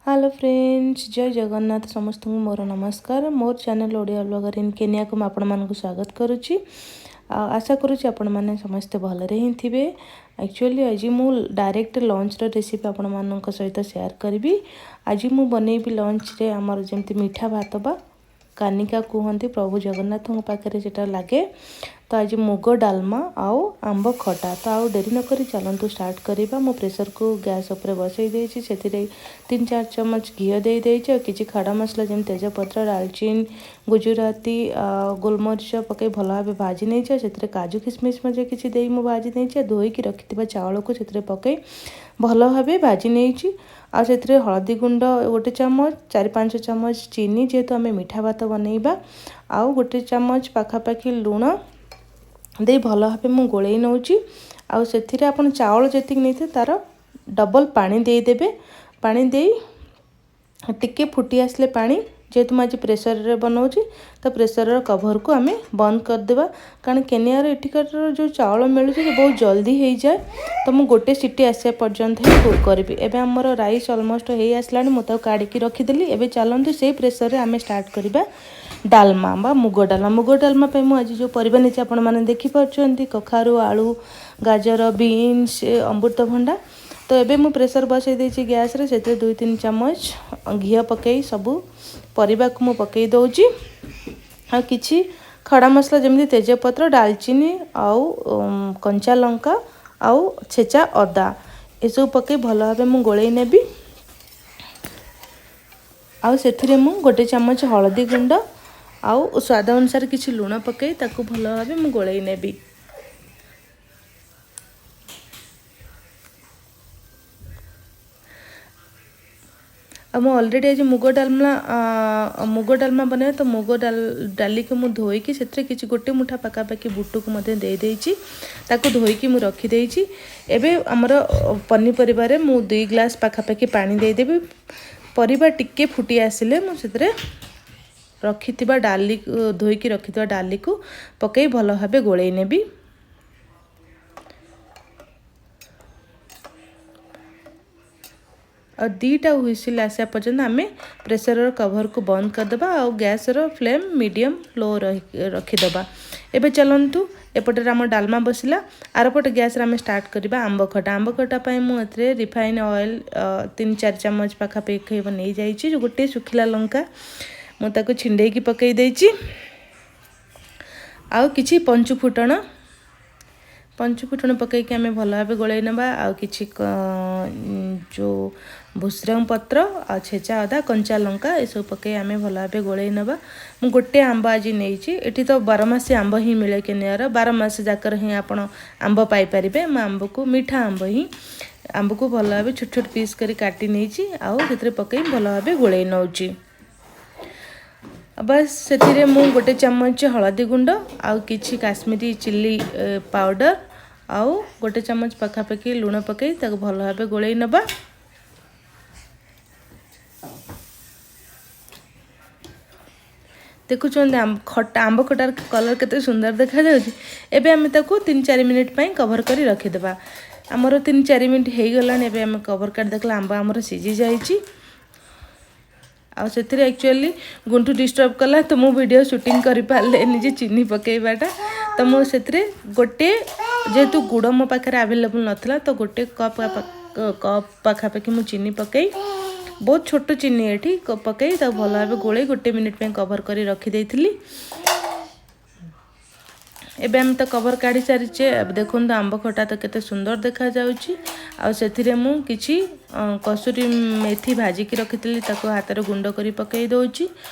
Hello friends, ଜୟ ଜଗନ୍ନାଥ। ସମସ୍ତଙ୍କୁ ମୋର ନମସ୍କାର। ମୋର ଚ୍ୟାନେଲ୍ ଓଡ଼ିଆ ବ୍ଲଗର ଇନ୍ କେନିଆକୁ ମୁଁ ଆପଣମାନଙ୍କୁ ସ୍ୱାଗତ କରୁଛି ଆଉ ଆଶା କରୁଛି ଆପଣମାନେ ସମସ୍ତେ ଭଲରେ ହିଁ ଥିବେ। ଆକ୍ଚୁଆଲି ଆଜି ମୁଁ ଡାଇରେକ୍ଟ ଲଞ୍ଚର ରେସିପି ଆପଣମାନଙ୍କ ସହିତ ସେୟାର କରିବି। ଆଜି ମୁଁ ବନେଇବି ଲଞ୍ଚରେ ଆମର ଯେମିତି ମିଠା ଭାତ ବା କାନିକା କୁହନ୍ତି, ପ୍ରଭୁ ଜଗନ୍ନାଥଙ୍କ ପାଖରେ ସେଟା ଲାଗେ। ତ ଆଜି ମୁଗ ଡାଲମା ଆଉ ଆମ୍ବ ଖଟା। ତ ଆଉ ଡେରି ନକରି ଚାଲନ୍ତୁ ଷ୍ଟାର୍ଟ କରିବା। ମୁଁ ପ୍ରେସରକୁ ଗ୍ୟାସ୍ ଉପରେ ବସେଇ ଦେଇଛି, ସେଥିରେ 3-4 ଚାମଚ ଘିଅ ଦେଇଦେଇଛି ଆଉ କିଛି ଖଡ଼ା ମସଲା ଯେମିତି ତେଜପତ୍ର, ଡାଲଚିନି, ଗୁଜୁରାତି, ଗୋଲମରିଚ ପକାଇ ଭଲ ଭାବେ ଭାଜି ନେଇଛି। ଆଉ ସେଥିରେ କାଜୁ କିସମିସ୍ ମଧ୍ୟ କିଛି ଦେଇ ମୁଁ ଭାଜି ନେଇଛି। ଆଉ ଧୋଇକି ରଖିଥିବା ଚାଉଳକୁ ସେଥିରେ ପକାଇ ଭଲ ଭାବେ ଭାଜି ନେଇଛି। ଆଉ ସେଥିରେ ହଳଦୀ ଗୁଣ୍ଡ 1 ଚାମଚ, 4-5 ଚାମଚ ଚିନି, ଯେହେତୁ ଆମେ ମିଠା ଭାତ ବନେଇବା, ଆଉ 1 ଚାମଚ ପାଖାପାଖି ଲୁଣ ଦେଇ ଭଲ ଭାବେ ମୁଁ ଗୋଳେଇ ନେଉଛି। ଆଉ ସେଥିରେ ଆପଣ ଚାଉଳ ଯେତିକି ନେଇଥିବେ ତା'ର ଡବଲ୍ ପାଣି ଦେଇଦେବେ। ପାଣି ଦେଇ ଟିକେ ଫୁଟି ଆସିଲେ ପାଣି, ଯେହେତୁ ମୁଁ ଆଜି ପ୍ରେସରରେ ବନାଉଛି ତ ପ୍ରେସରର କଭରକୁ ଆମେ ବନ୍ଦ କରିଦେବା, କାରଣ କେନିଆର ଏଠିକାର ଯେଉଁ ଚାଉଳ ମିଳୁଛି ସେ ବହୁତ ଜଲ୍ଦି ହେଇଯାଏ। ତ ମୁଁ 1 ସିଟି ଆସିବା ପର୍ଯ୍ୟନ୍ତ ହିଁ କୁକ୍ କରିବି। ଏବେ ଆମର ରାଇସ୍ ଅଲମୋଷ୍ଟ ହେଇ ଆସିଲାଣି, ମୁଁ ତାକୁ କାଢ଼ିକି ରଖିଦେଲି। ଏବେ ଚାଲନ୍ତୁ ସେଇ ପ୍ରେସରରେ ଆମେ ଷ୍ଟାର୍ଟ କରିବା ଡାଲମା ବା ମୁଗ ଡାଲମା। ମୁଗ ଡାଲମା ପାଇଁ ମୁଁ ଆଜି ଯେଉଁ ପରିବା ନେଇଛି ଆପଣମାନେ ଦେଖିପାରୁଛନ୍ତି, କଖାରୁ, ଆଳୁ, ଗାଜର, ବିନ୍ସ, ଅମୃତଭଣ୍ଡା। ତ ଏବେ ମୁଁ ପ୍ରେସର ବସାଇ ଦେଇଛି ଗ୍ୟାସ୍ରେ, ସେଥିରେ 2-3 ଚାମଚ ଘିଅ ପକାଇ ସବୁ ପରିବାକୁ ମୁଁ ପକାଇ ଦେଉଛି। ଆଉ କିଛି ଖଡ଼ା ମସଲା ଯେମିତି ତେଜପତ୍ର, ଡାଲଚିନି ଆଉ କଞ୍ଚା ଲଙ୍କା ଆଉ ଛେଚା ଅଦା, ଏସବୁ ପକାଇ ଭଲ ଭାବେ ମୁଁ ଗୋଳେଇ ନେବି। ଆଉ ସେଥିରେ ମୁଁ 1 ଚାମଚ ହଳଦୀ ଗୁଣ୍ଡ ଆଉ ସ୍ୱାଦ ଅନୁସାରେ କିଛି ଲୁଣ ପକାଇ ତାକୁ ଭଲ ଭାବେ ମୁଁ ଗୋଳେଇ ନେବି। ଆଉ ମୁଁ ଅଲରେଡ଼ି ଆଜି ମୁଗ ଡାଲମା ବନେଇବା, ତ ମୁଗ ଡାଲିକୁ ମୁଁ ଧୋଇକି ସେଥିରେ କିଛି 1 ମୁଠା ପାଖାପାଖି ବୁଟକୁ ମଧ୍ୟ ଦେଇଦେଇଛି, ତାକୁ ଧୋଇକି ମୁଁ ରଖିଦେଇଛି। ଏବେ ଆମର ପନିପରିବାରେ ମୁଁ 2 ଗ୍ଲାସ୍ ପାଖାପାଖି ପାଣି ଦେଇଦେବି। ପରିବା ଟିକେ ଫୁଟି ଆସିଲେ ମୁଁ ସେଥିରେ ରଖିଥିବା ଡାଲି, ଧୋଇକି ରଖିଥିବା ଡାଲିକୁ ପକାଇ ଭଲ ଭାବେ ଗୋଳେଇ ନେବି। ଆଉ 2ଟା ହୁଇସିଲ୍ ଆସିବା ପର୍ଯ୍ୟନ୍ତ ଆମେ ପ୍ରେସରର କଭରକୁ ବନ୍ଦ କରିଦେବା ଆଉ ଗ୍ୟାସ୍ର ଫ୍ଲେମ୍ ମିଡ଼ିୟମ୍ ଲୋ ରଖିଦେବା। ଏବେ ଚାଲନ୍ତୁ ଏପଟରେ ଆମ ଡାଲମା ବସିଲା, ଆରପଟ ଗ୍ୟାସ୍ରେ ଆମେ ଷ୍ଟାର୍ଟ କରିବା ଆମ୍ବ ଖଟା। ଆମ୍ବ ଖଟା ପାଇଁ ମୁଁ ଏଥିରେ ରିଫାଇନ୍ ଅଏଲ୍ 3-4 ଚାମଚ ପାଖାପାଖି ହେବ ନେଇଯାଇଛି। ଗୋଟେ ଶୁଖିଲା ଲଙ୍କା ମୁଁ ତାକୁ ଛିଣ୍ଡେଇକି ପକାଇ ଦେଇଛି ଆଉ କିଛି ପଞ୍ଚୁ ଫୁଟଣ ପକାଇକି ଆମେ ଭଲ ଭାବେ ଗୋଳେଇ ନେବା। ଆଉ କିଛି ଯେଉଁ ଭୃସଙ୍ଗ ପତ୍ର ଆଉ ଛେଚା ଅଦା, କଞ୍ଚା ଲଙ୍କା ଏସବୁ ପକାଇ ଆମେ ଭଲ ଭାବେ ଗୋଳେଇ ନେବା। ମୁଁ ଗୋଟେ ଆମ୍ବ ଆଜି ନେଇଛି। ଏଠି ତ ବାରମାସୀ ଆମ୍ବ ହିଁ ମିଳେ, କେନିଆର 12 ମାସ ଯାକର ହିଁ ଆପଣ ଆମ୍ବ ପାଇପାରିବେ। ମୁଁ ଆମ୍ବକୁ, ମିଠା ଆମ୍ବ ହିଁ, ଆମ୍ବକୁ ଭଲ ଭାବେ ଛୋଟ ଛୋଟ ପିସ୍ କରି କାଟି ନେଇଛି ଆଉ ସେଥିରେ ପକାଇ ଭଲ ଭାବେ ଗୋଳେଇ ନେଉଛି। ବାସ୍ ସେଥିରେ ମୁଁ 1 ଚାମଚ ହଳଦୀ ଗୁଣ୍ଡ ଆଉ କିଛି କାଶ୍ମୀରୀ ଚିଲି ପାଉଡ଼ର ଆଉ 1 ଚାମଚ ପାଖାପାଖି ଲୁଣ ପକାଇ ତାକୁ ଭଲ ଭାବେ ଗୋଳେଇ ନେବା। ଦେଖୁଛନ୍ତି ଆମ୍ବ ଖଟାର କଲର୍ କେତେ ସୁନ୍ଦର ଦେଖାଯାଉଛି। ଏବେ ଆମେ ତାକୁ 3-4 ମିନିଟ୍ ପାଇଁ କଭର୍ କରି ରଖିଦେବା। ଆମର 3-4 ମିନିଟ୍ ହେଇଗଲାଣି। ଏବେ ଆମେ କଭର୍ କାଢ଼ି ଦେଖିଲା ଆମ୍ବ ଆମର ସିଝି ଯାଇଛି। ଆଉ ସେଥିରେ ଆକ୍ଚୁଆଲି ଗୁଣ୍ଠୁ ଡିଷ୍ଟର୍ବ କଲା, ତ ମୁଁ ଭିଡ଼ିଓ ସୁଟିଂ କରିପାରିଲିନି ଯେ ଚିନି ପକାଇବାଟା। ତ ମୁଁ ସେଥିରେ ଗୋଟେ, ଯେହେତୁ ଗୁଡ଼ ମୋ ପାଖରେ ଆଭେଲେବୁଲ୍ ନଥିଲା, ତ ଗୋଟେ କପ୍ ପାଖାପାଖି ମୁଁ ଚିନି ପକାଇ, ବହୁତ ଛୋଟ ଚିନି ଏଠି ପକାଇ ତାକୁ ଭଲ ଭାବେ ଗୋଳେଇ 1 ମିନିଟ୍ ପାଇଁ କଭର୍ କରି ରଖିଦେଇଥିଲି। ଏବେ ଆମେ ତ କଭର୍ କାଢ଼ି ସାରିଛେ। ଏବେ ଦେଖନ୍ତୁ ଆମ୍ବ ଖଟା ତ କେତେ ସୁନ୍ଦର ଦେଖାଯାଉଛି। ଆଉ ସେଥିରେ ମୁଁ କିଛି କସୁରୀ ମେଥି ଭାଜିକି ରଖିଥିଲି, ତାକୁ ହାତରେ ଗୁଣ୍ଡ କରି ପକାଇ ଦେଉଛି।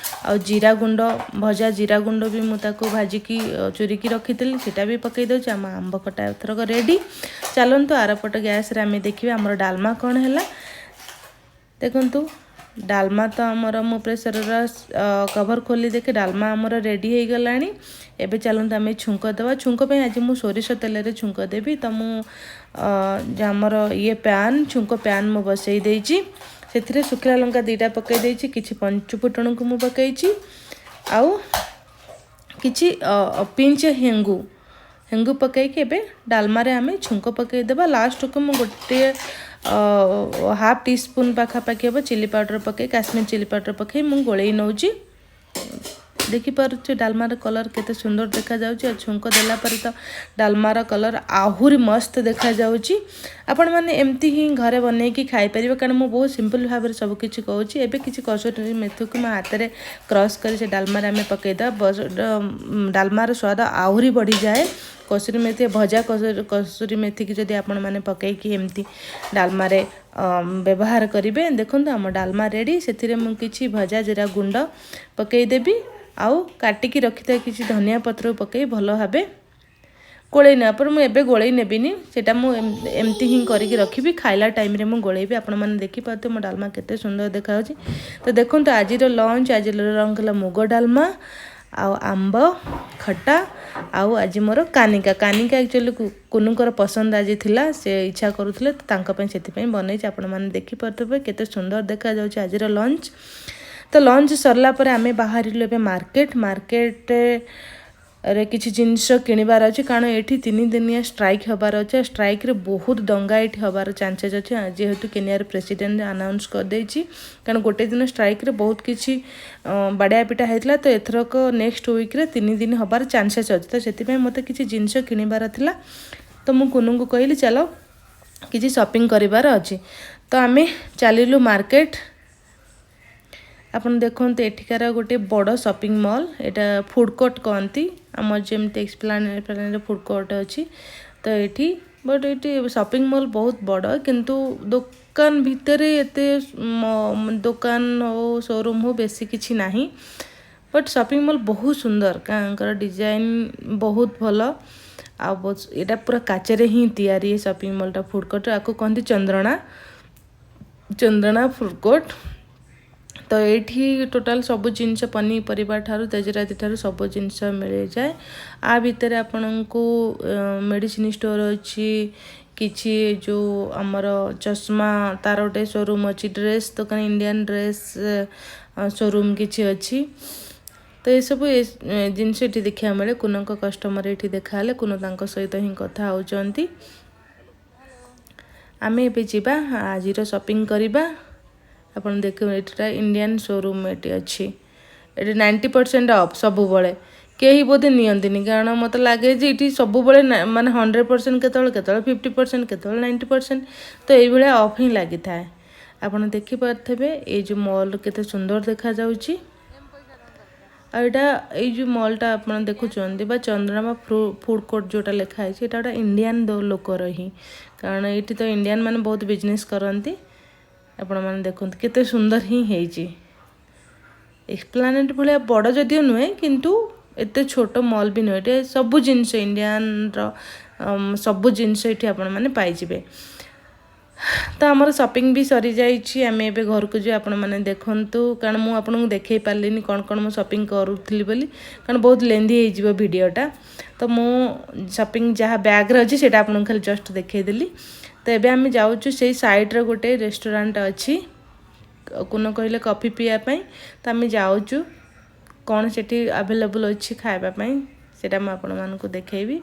ଆଉ ଜିରା ଗୁଣ୍ଡ, ଭଜା ଜିରା ଗୁଣ୍ଡ ବି ମୁଁ ତାକୁ ଭାଜିକି ଚୁରିକି ରଖିଥିଲି, ସେଇଟା ବି ପକାଇ ଦେଉଛି। ଆମ ଆମ୍ବ ଖଟା ଏଥରକ ରେଡ଼ି। ଚାଲନ୍ତୁ ଆରପଟ ଗ୍ୟାସ୍ରେ ଆମେ ଦେଖିବା ଆମର ଡାଲମା କ'ଣ ହେଲା। ଦେଖନ୍ତୁ ଡାଲମା ତ ଆମର, ମୁଁ ପ୍ରେସରର କଭର୍ ଖୋଲି ଦେଖେ ଡାଲମା ଆମର ରେଡ଼ି ହେଇଗଲାଣି। ଏବେ ଚାଲନ୍ତୁ ଆମେ ଛୁଙ୍କ ଦେବା। ଛୁଙ୍କ ପାଇଁ ଆଜି ମୁଁ ସୋରିଷ ତେଲରେ ଛୁଙ୍କ ଦେବି। ତ ମୁଁ ଆମର ଇଏ ପ୍ୟାନ୍, ଛୁଙ୍କ ପ୍ୟାନ୍ ମୁଁ ବସେଇ ଦେଇଛି, ସେଥିରେ ଶୁଖିଲା ଲଙ୍କା 2ଟା ପକାଇ ଦେଇଛି, କିଛି ପଞ୍ଚୁ ଫୁଟଣକୁ ମୁଁ ପକାଇଛି ଆଉ କିଛି ପିଞ୍ଚ ହେଙ୍ଗୁ ପକାଇକି ଏବେ ଡାଲମାରେ ଆମେ ଛୁଙ୍କ ପକାଇଦେବା। ଲାଷ୍ଟକୁ ମୁଁ ଗୋଟିଏ ହାଫ୍ ଟି ସ୍ପୁନ୍ ପାଖାପାଖି ହେବ ଚିଲି ପାଉଡ଼ର ପକାଇ, କାଶ୍ମୀର ଚିଲି ପାଉଡ଼ର ପକାଇ ମୁଁ ଗୋଳେଇ ନେଉଛି। ଦେଖିପାରୁଛୁ ଡାଲମାର କଲର୍ କେତେ ସୁନ୍ଦର ଦେଖାଯାଉଛି। ଆଉ ଛୁଙ୍କ ଦେଲା ପରେ ତ ଡାଲମାର କଲର୍ ଆହୁରି ମସ୍ତ ଦେଖାଯାଉଛି। ଆପଣମାନେ ଏମିତି ହିଁ ଘରେ ବନେଇକି ଖାଇପାରିବେ, କାରଣ ମୁଁ ବହୁତ ସିମ୍ପଲ୍ ଭାବରେ ସବୁକିଛି କହୁଛି। ଏବେ କିଛି କସୁରୀ ମେଥିକୁ ମୋ ହାତରେ କ୍ରସ୍ କରି ସେ ଡାଲମାରେ ଆମେ ପକାଇଦେବା, ଡାଲମାର ସ୍ୱାଦ ଆହୁରି ବଢ଼ିଯାଏ। କସୁରୀ ମେଥି ଭଜା କସୁରୀ ମେଥିକି ଯଦି ଆପଣମାନେ ପକାଇକି ଏମିତି ଡାଲମାରେ ବ୍ୟବହାର କରିବେ। ଦେଖନ୍ତୁ, ଆମ ଡାଲମା ରେଡ଼ି। ସେଥିରେ ମୁଁ କିଛି ଭଜା ଜିରା ଗୁଣ୍ଡ ପକାଇଦେବି ଆଉ କାଟିକି ରଖିଥିବା କିଛି ଧନିଆ ପତ୍ର ପକାଇ ଭଲ ଭାବେ ଗୋଳେଇ ନେବା ପରେ, ମୁଁ ଏବେ ଗୋଳେଇ ନେବିନି, ସେଇଟା ମୁଁ ଏମିତି ହିଁ କରିକି ରଖିବି, ଖାଇଲା ଟାଇମ୍ରେ ମୁଁ ଗୋଳେଇବି। ଆପଣମାନେ ଦେଖିପାରୁଥିବେ ମୋ ଡାଲମା କେତେ ସୁନ୍ଦର ଦେଖାଯାଉଛି। ତ ଦେଖନ୍ତୁ ଆଜିର ଲଞ୍ଚ। ଆଜିର ଲଞ୍ଚ ହେଲା ମୁଗ ଡାଲମା ଆଉ ଆମ୍ବ ଖଟା ଆଉ ଆଜି ମୋର କାନିକା। କାନିକା ଆକ୍ଚୁଆଲି କୁନୁଙ୍କର ପସନ୍ଦ ଆଜି ଥିଲା, ସେ ଇଚ୍ଛା କରୁଥିଲେ, ତ ତାଙ୍କ ପାଇଁ ସେଥିପାଇଁ ବନେଇଛି। ଆପଣମାନେ ଦେଖିପାରୁଥିବେ କେତେ ସୁନ୍ଦର ଦେଖାଯାଉଛି ଆଜିର ଲଞ୍ଚ। ତ ଲଞ୍ଚ ସରିଲା ପରେ ଆମେ ବାହାରିଲୁ ଏବେ ମାର୍କେଟ। ମାର୍କେଟରେ କିଛି ଜିନିଷ କିଣିବାର ଅଛି, କାରଣ ଏଇଠି 3 ଦିନିଆ ଷ୍ଟ୍ରାଇକ୍ ହେବାର ଅଛି। ଆଉ ଷ୍ଟ୍ରାଇକ୍ରେ ବହୁତ ଦଙ୍ଗା ଏଇଠି ହେବାର ଚାନ୍ସେସ୍ ଅଛି, ଯେହେତୁ କେନିଆର ପ୍ରେସିଡେଣ୍ଟ ଆନାଉନ୍ସ କରିଦେଇଛି। କାରଣ ଗୋଟେ ଦିନ ଷ୍ଟ୍ରାଇକ୍ରେ ବହୁତ କିଛି ବାଡ଼ିଆ ପିଟା ହେଇଥିଲା, ତ ଏଥରକ ନେକ୍ସଟ ୱିକ୍ରେ 3 ଦିନ ହେବାର ଚାନ୍ସେସ୍ ଅଛି। ତ ସେଥିପାଇଁ ମୋତେ କିଛି ଜିନିଷ କିଣିବାର ଥିଲା। ତ ମୁଁ କୁନୁଙ୍କୁ କହିଲି, ଚାଲ କିଛି ସପିଂ କରିବାର ଅଛି। ତ ଆମେ ଚାଲିଲୁ ମାର୍କେଟ। ଆପଣ ଦେଖନ୍ତୁ, ଏଠିକାର ଗୋଟେ ବଡ଼ ସପିଂ ମଲ୍ ଏଇଟା, ଫୁଡ଼୍ କୋର୍ଟ କହନ୍ତି। ଆମର ଯେମିତି ଏକ୍ସପ୍ଲାନେଡ଼ରେ ଫୁଡ଼୍ କୋର୍ଟ ଅଛି, ତ ଏଇଠି ବଟ୍ ଏଇଠି ସପିଂ ମଲ୍ ବହୁତ ବଡ଼, କିନ୍ତୁ ଦୋକାନ ଭିତରେ ଏତେ ଦୋକାନ ହଉ, ସୋରୁମ୍ ହଉ, ବେଶୀ କିଛି ନାହିଁ। ବଟ୍ ସପିଂ ମଲ୍ ବହୁତ ସୁନ୍ଦର, ତାଙ୍କର ଡିଜାଇନ୍ ବହୁତ ଭଲ। ଆଉ ବହୁତ ଏଇଟା ପୁରା କାଚରେ ହିଁ ତିଆରି ଏ ସପିଂ ମଲ୍ଟା, ଫୁଡ଼୍ କୋର୍ଟ। ଆକୁ କହନ୍ତି ଚନ୍ଦ୍ରଣା, ଚନ୍ଦ୍ରଣା ଫୁଡ଼୍ କୋର୍ଟ। ତ ଏଇଠି ଟୋଟାଲ୍ ସବୁ ଜିନିଷ, ପନିପରିବା ଠାରୁ ତେଜରାତି ଠାରୁ ସବୁ ଜିନିଷ ମିଳିଯାଏ। ଆ ଭିତରେ ଆପଣଙ୍କୁ ମେଡ଼ିସିନ ଷ୍ଟୋର୍ ଅଛି, କିଛି ଯେଉଁ ଆମର ଚଷମା ତାର ଗୋଟେ ସୋରୁମ୍ ଅଛି, ଡ୍ରେସ୍ ଦୋକାନ, ଇଣ୍ଡିଆନ୍ ଡ୍ରେସ୍ ସୋରୁମ୍ କିଛି ଅଛି। ତ ଏସବୁ ଜିନିଷ ଏଠି ଦେଖିବାକୁ ମିଳେ। କୁନଙ୍କ କଷ୍ଟମର ଏଠି ଦେଖାହେଲେ, କୁନୁ ତାଙ୍କ ସହିତ ହିଁ କଥା ହେଉଛନ୍ତି। ଆମେ ଏବେ ଯିବା, ଆଜିର ସପିଂ କରିବା। ଆପଣ ଦେଖିବେ, ଏଠିଟା ଇଣ୍ଡିଆନ୍ ସୋରୁମ୍ ଏଠି ଅଛି। ଏଠି 90% ଅଫ୍ ସବୁବେଳେ, କେହି ବୋଧେ ନିଅନ୍ତିନି, କାରଣ ମୋତେ ଲାଗେ ଯେ ଏଠି ସବୁବେଳେ ମାନେ 100%, କେତେବେଳେ କେତେବେଳେ 50%, କେତେବେଳେ 90%, ତ ଏଇଭଳିଆ ଅଫ୍ ହିଁ ଲାଗିଥାଏ। ଆପଣ ଦେଖିପାରୁଥିବେ ଏଇ ଯେଉଁ ମଲ୍ କେତେ ସୁନ୍ଦର ଦେଖାଯାଉଛି। ଆଉ ଏଇଟା ଏଇ ଯେଉଁ ମଲ୍ଟା ଆପଣ ଦେଖୁଛନ୍ତି ବା ଚନ୍ଦ୍ରମା ଫୁଡ଼୍ କୋର୍ଟ ଯେଉଁଟା ଲେଖା ହେଇଛି, ଏଇଟା ଗୋଟେ ଇଣ୍ଡିଆନ୍ ଲୋକର ହିଁ, କାରଣ ଏଇଠି ତ ଇଣ୍ଡିଆନ୍ ମାନେ ବହୁତ ବିଜନେସ୍ କରନ୍ତି। ଆପଣମାନେ ଦେଖନ୍ତୁ କେତେ ସୁନ୍ଦର ହିଁ ହେଇଛି। ଏକ୍ସପ୍ଲାନେଟ୍ ଭଳିଆ ବଡ଼ ଯଦିଓ ନୁହେଁ, କିନ୍ତୁ ଏତେ ଛୋଟ ମଲ୍ ବି ନୁହେଁ। ଏଠି ସବୁ ଜିନିଷ, ଇଣ୍ଡିଆନର ସବୁ ଜିନିଷ ଏଠି ଆପଣମାନେ ପାଇଯିବେ। ତ ଆମର ସପିଂ ବି ସରିଯାଇଛି, ଆମେ ଏବେ ଘରକୁ ଯିବୁ। ଆପଣମାନେ ଦେଖନ୍ତୁ, କାରଣ ମୁଁ ଆପଣଙ୍କୁ ଦେଖେଇ ପାରିଲିନି କ'ଣ କ'ଣ ମୁଁ ସପିଂ କରୁଥିଲି ବୋଲି, କାରଣ ବହୁତ ଲେନ୍ଥି ହେଇଯିବ ଭିଡ଼ିଓଟା। ତ ମୁଁ ସପିଂ ଯାହା ବ୍ୟାଗ୍ରେ ଅଛି, ସେଇଟା ଆପଣଙ୍କୁ ଖାଲି ଜଷ୍ଟ ଦେଖେଇଦେଲି। ତ ଏବେ ଆମେ ଯାଉଛୁ, ସେଇ ସାଇଡ଼୍ରେ ଗୋଟେ ରେଷ୍ଟୁରାଣ୍ଟ ଅଛି। କୁନ କହିଲେ କଫି ପିଇବା ପାଇଁ, ତ ଆମେ ଯାଉଛୁ। କ'ଣ ସେଠି ଆଭେଲେବୁଲ୍ ଅଛି ଖାଇବା ପାଇଁ, ସେଇଟା ମୁଁ ଆପଣମାନଙ୍କୁ ଦେଖେଇବି।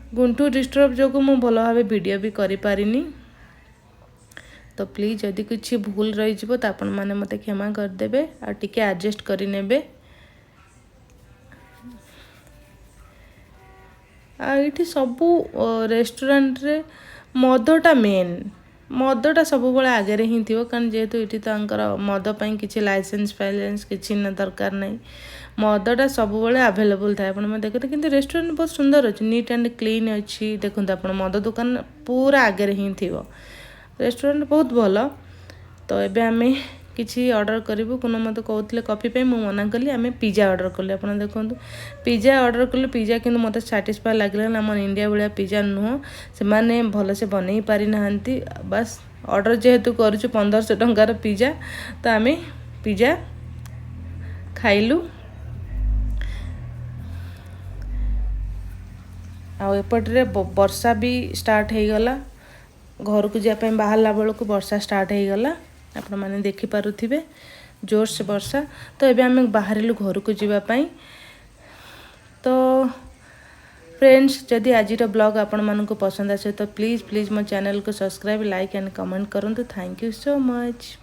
ଗୁଣ୍ଠୁ ଡିଷ୍ଟର୍ବ ଯୋଗୁଁ ମୁଁ ଭଲ ଭାବେ ଭିଡ଼ିଓ ବି କରିପାରିନି, ତ ପ୍ଲିଜ୍ ଯଦି କିଛି ଭୁଲ ରହିଯିବ ତ ଆପଣମାନେ ମୋତେ କ୍ଷମା କରିଦେବେ ଆଉ ଟିକେ ଆଡ଼ଜଷ୍ଟ କରିନେବେ। ଆଉ ଏଇଠି ସବୁ ରେଷ୍ଟୁରାଣ୍ଟରେ ମଦଟା ମେନ୍, ମଦଟା ସବୁବେଳେ ଆଗରେ ହିଁ ଥିବ, କାରଣ ଯେହେତୁ ଏଠି ତାଙ୍କର ମଦ ପାଇଁ କିଛି ଲାଇସେନ୍ସ ଫାଇସେନ୍ସ କିଛି ଦରକାର ନାହିଁ, ମଦଟା ସବୁବେଳେ ଆଭେଲେବୁଲ୍ ଥାଏ। ଆପଣମାନେ ଦେଖନ୍ତୁ, କିନ୍ତୁ ରେଷ୍ଟୁରାଣ୍ଟ ବହୁତ ସୁନ୍ଦର ଅଛି, ନିଟ୍ ଆଣ୍ଡ କ୍ଲିନ୍ ଅଛି। ଦେଖନ୍ତୁ ଆପଣ, ମଦ ଦୋକାନ ପୁରା ଆଗରେ ହିଁ ଥିବ। ରେଷ୍ଟୁରାଣ୍ଟ ବହୁତ ଭଲ। ତ ଏବେ ଆମେ କିଛି ଅର୍ଡ଼ର କରିବୁ। କୁନ ମୋତେ କହୁଥିଲେ କଫି ପାଇଁ, ମୁଁ ମନା କଲି। ଆମେ ପିଜା ଅର୍ଡ଼ର କଲୁ। ଆପଣ ଦେଖନ୍ତୁ, ପିଜା ଅର୍ଡ଼ର କଲୁ। ପିଜା କିନ୍ତୁ ମୋତେ ସାଟିସ୍ଫାଏ ଲାଗିଲାନି, ଆମ ଇଣ୍ଡିଆ ଭଳିଆ ପିଜା ନୁହଁ, ସେମାନେ ଭଲସେ ବନେଇ ପାରିନାହାନ୍ତି। ବାସ୍, ଅର୍ଡ଼ର ଯେହେତୁ କରୁଛୁ 1500 ଟଙ୍କାର ପିଜା, ତ ଆମେ ପିଜା ଖାଇଲୁ। ଆଉ ଏପଟରେ ବର୍ଷା ବି ଷ୍ଟାର୍ଟ ହେଇଗଲା। ଘରକୁ ଯିବା ପାଇଁ ବାହାରିଲା ବେଳକୁ ବର୍ଷା ଷ୍ଟାର୍ଟ ହେଇଗଲା। ଆପଣମାନେ ଦେଖିପାରୁଥିବେ ଜୋରସେ ବର୍ଷା। ତ ଏବେ ଆମେ ବାହାରିଲୁ ଘରକୁ ଯିବା ପାଇଁ। ତ ଫ୍ରେଣ୍ଡସ୍, ଯଦି ଆଜିର ବ୍ଲଗ୍ ଆପଣମାନଙ୍କୁ ପସନ୍ଦ ଆସେ, ତ ପ୍ଲିଜ୍ ପ୍ଲିଜ୍ ମୋ ଚ୍ୟାନେଲକୁ ସବସ୍କ୍ରାଇବ୍, ଲାଇକ୍ ଆଣ୍ଡ କମେଣ୍ଟ କରନ୍ତୁ। Thank you so much.